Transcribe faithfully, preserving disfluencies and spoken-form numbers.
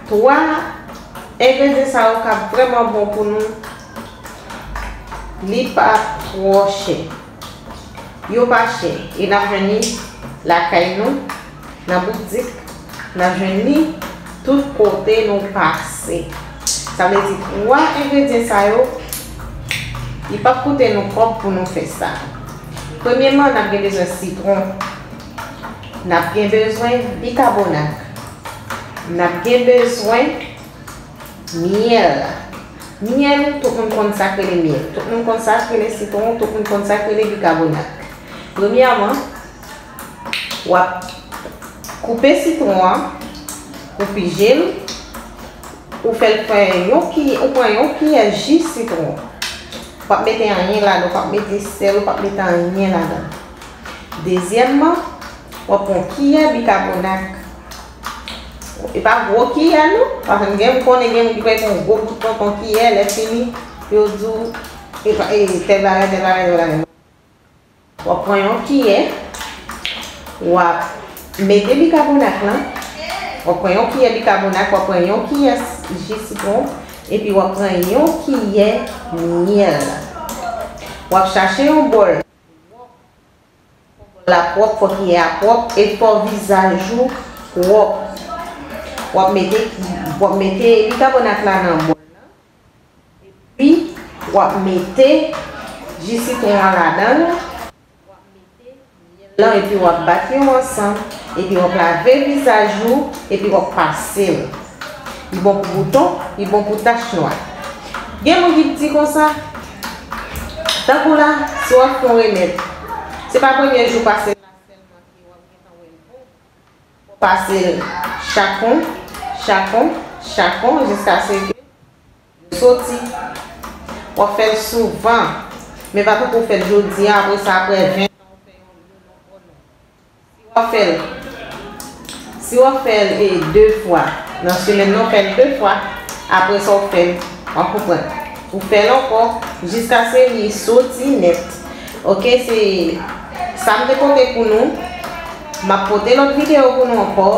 Twa engredyan sa yo k ap vrèman bon pou nou. Li pa twò chè. Yo pa chè. E n ap jwenn li lakay nou, nan boutik, n ap jwenn li tout kote nou pase. Sa vle di, twa engredyan sa yo, li p ap koute nou kòb pou nou fè sa. Premyèman, n ap gen bezwen sitwon. N ap gen bezwen bikabonat. N ap gen bezwen myèl. Myèl, tout moun konn sa k rele myèl. Tout moun konn sa k rele sitwon, tout moun konn sa k rele bikabonat. Premyèman, w ap koupe sitwon an, ou pije l, ou fè l fè yon ki, ou pran yon kiyè ji sitwon. W ap mete anyen ladan, w p ap mete sèl, w p ap mete anyen ladan. Dezyèmman, w ap pran yon kiyè bikabonat. E pa gwo kiyè non, paske m gen, m konnen gen moun ki pral pran yon gwo bout tonton kiyè, lè fini, yo di w, e pa, e, tèl bagay, tèl bagay, tèl bagay. W ap pran yon kiyè, w ap mete bikabonat lan, w ap pran yon kiyè bikabonat, w ap pran yon kiyè ji sitwon, epi w ap pran yon kiyè myèl. W ap chache yon bòl. Bòl la pwòp, fò kiyè a pwòp, e fò vizaj ou pwòp. W ap mete, w ap mete bikabonat la nan bòl lan. Epi, w ap mete ji sitwon an ladan l. W ap mete myèl lan, epi w ap bat yo ansanm. Epi, w ap lave vizaj ou, epi w ap pase l. Li bon pou bouton, li bon pou tach nwa. Gen moun ki di konsa, tankou la, si w ap fè yon remèd, se pa premye jou pase l la sèlman ke w ap gentan wè l bon. W ap pase l chakon, chakon, chakon, jiskaske yo soti. W ap fè l souvan, men pa tankou w fè l jodi a, apre sa, apre ven an, ou fè yon, yon lòt bò, non. Si w ap fè l, si w ap fè l, e, de fwa nan semèn nan, ou fè l de fwa, apre sa, ou fè l, w ap konprann. Ou fè l ankò, jiskaske li soti nèt. Oke, se sa m te pote pou nou. M ap pote lòt videyo pou nou ankò.